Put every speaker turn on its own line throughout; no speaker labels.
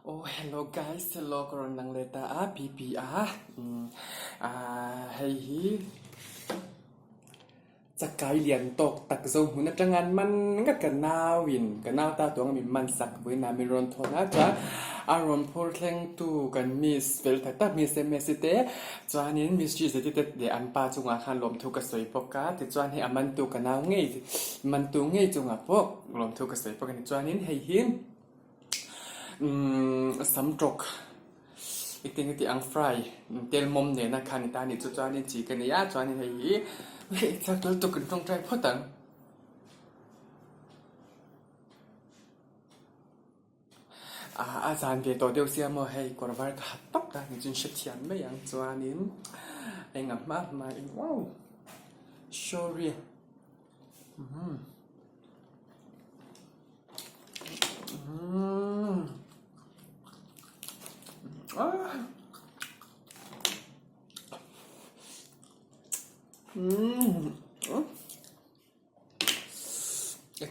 Oh hello guys hello ka rawn lang leh ta a pp a ah hei hi chakai lian tawk tak zo hmun atanga an man ngat ka nauin ka nau ta tuang min man sak vawiinah min rawn thawn a chuan a rawn phur thleng tu kan miss fel tak tak miss ms te chuanin miss G zeti te leh an pa chungah khan lawmthu ka sawi bawk a tichuan hei a mantu ka nau ngei mantu ngei chungah pawh lawmthu ka sawi bawk a ni chuanin hei hi. Umm sam tawk i teng i tih ang fry tel mawm nena khan i ta a nih chu chuanin chi ka nei a chuanin hei hi hei chak lutuk in tawngtai phawt ang. Ah a zan ve tawh deuh sia maw hei kawr var ka ha tawp ta ni chuan hrethiam mai ang chuanin enga hma hma in wow sorry umm.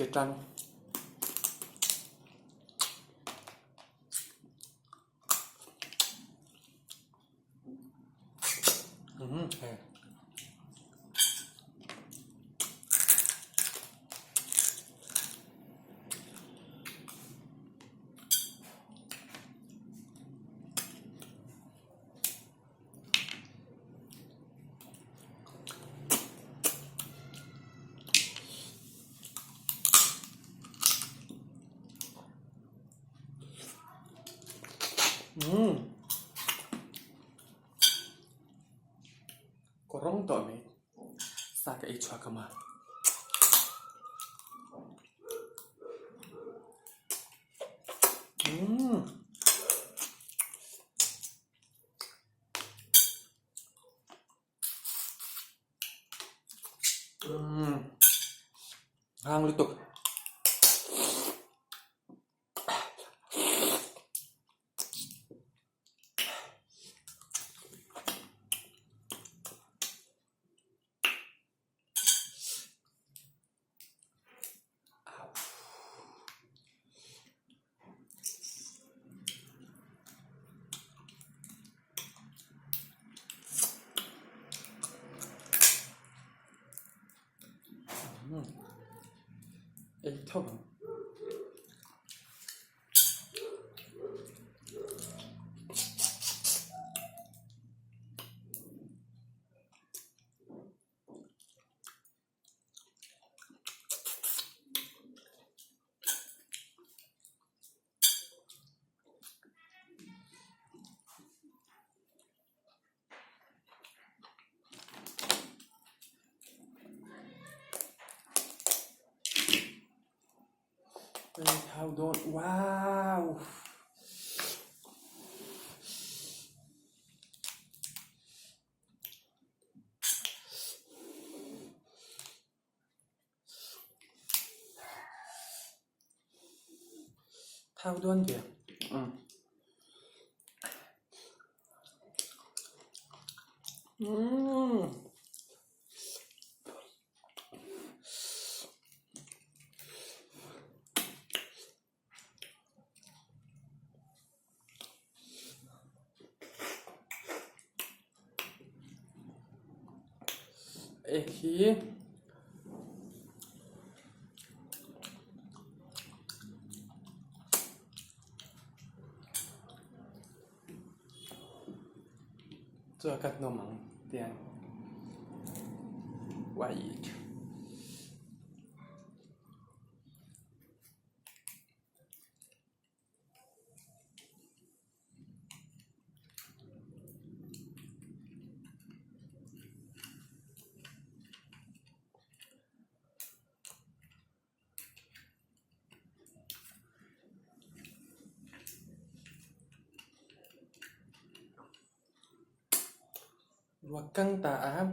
Ke tang. Ka rawng tawh mai sa ka ei chhuak ang a. Hang lutuk. Ei tho ang. Thau dawn wow. Thau dawn ve. Um. Um. Egg hi chu a cut nawm ang tiang white. Ruak kang ta a.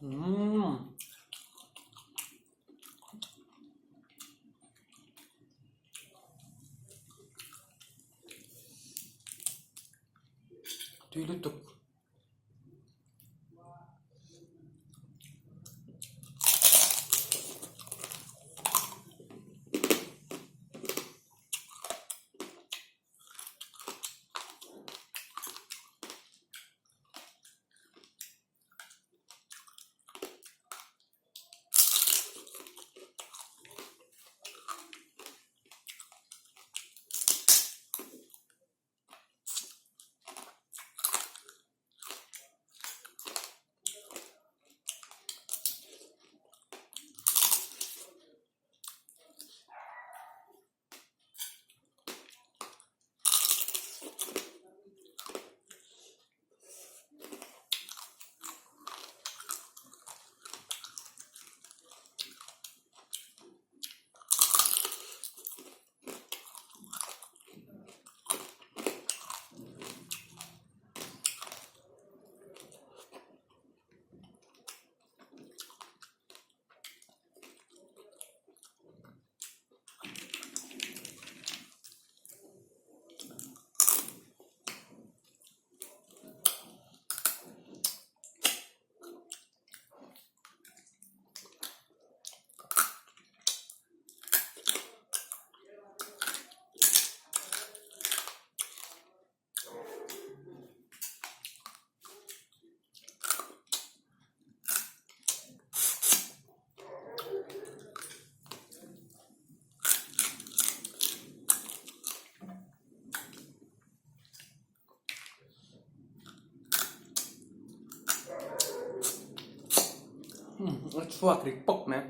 Umm. Tui lutuk. A chhuak rik pawk mai.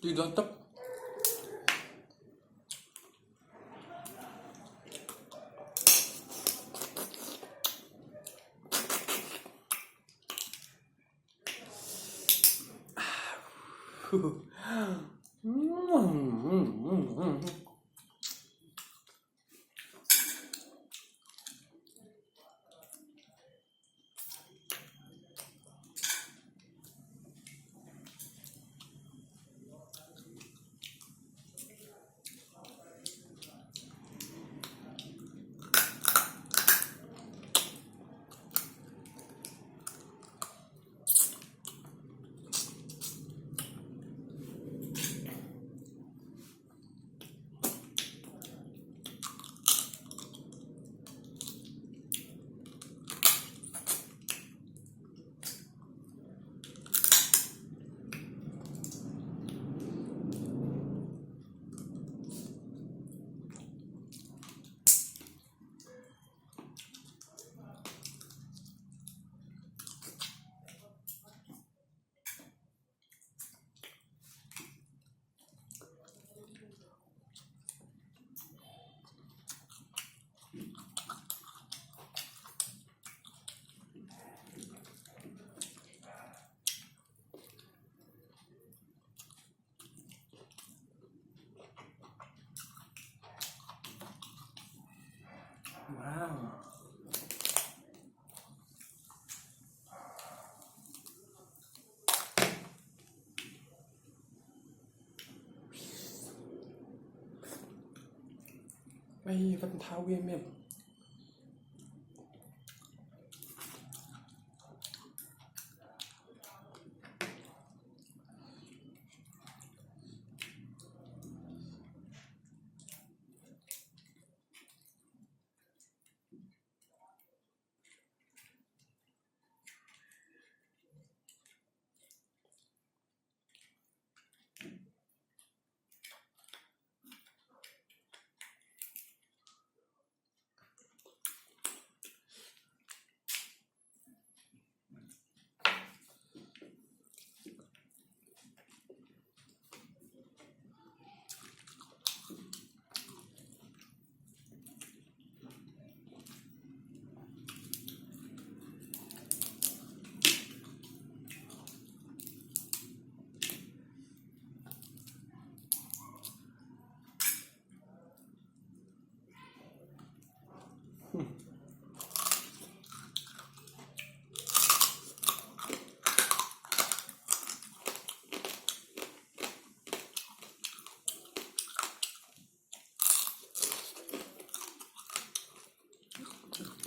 Tui dawn tawp. Wow. Hei kan thau em em.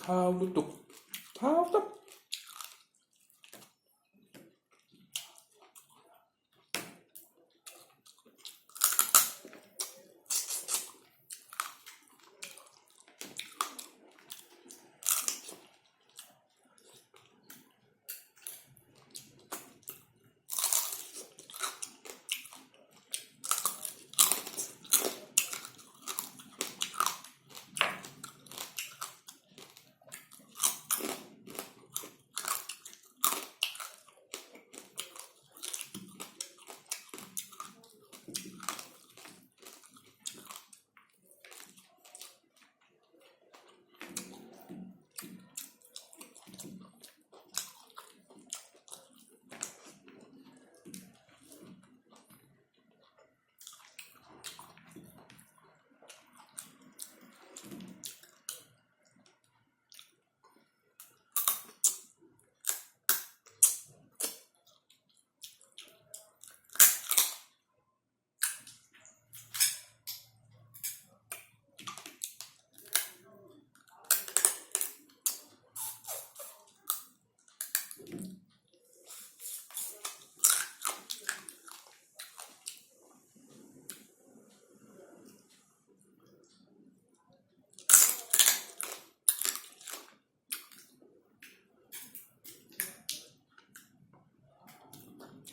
Thau lutuk thau tak.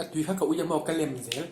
A tui kha ka ui emaw ka lem zel.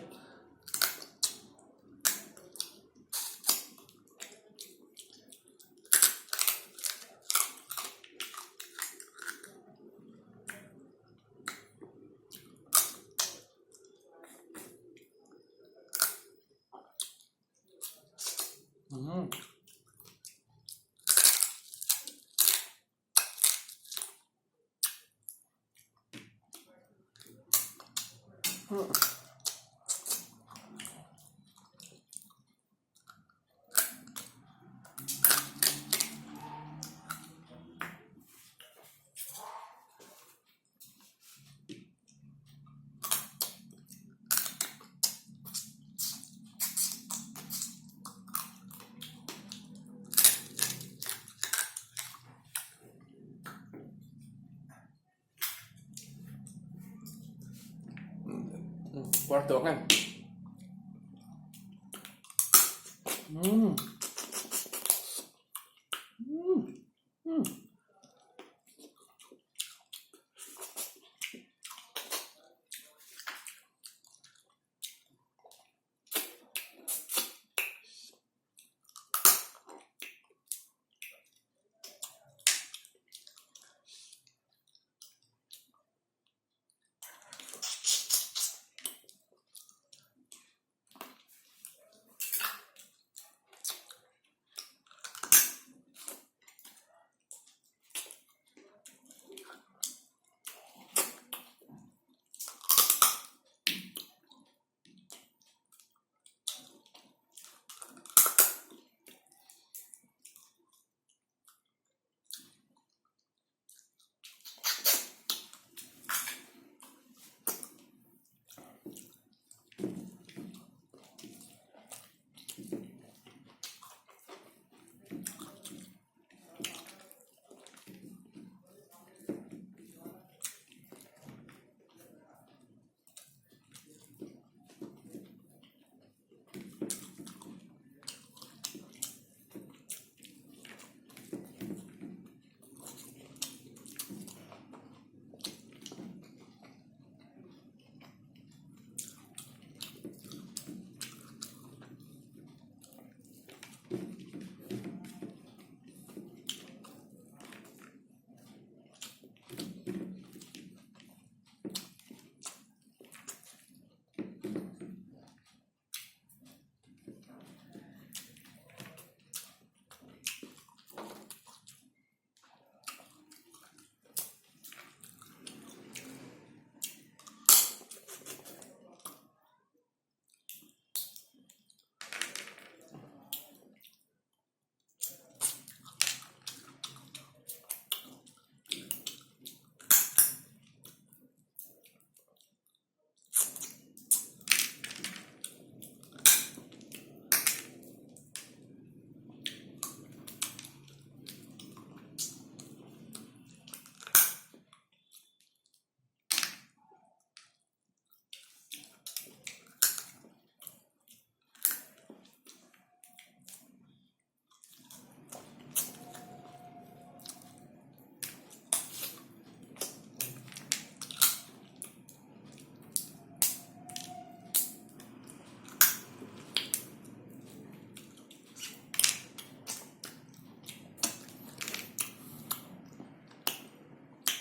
Puar tawh ang em? Umm. Umm. Umm.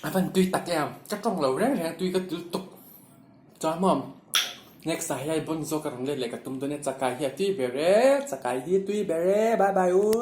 A van tui tak em, ka tawng lo reng reng tui ka til tuk. Chuan maw next ah hian bon zawk a rawn let leh ka tum dawn e, chakai hi a tui ber e, chakai hi tui ber e, bye bye u.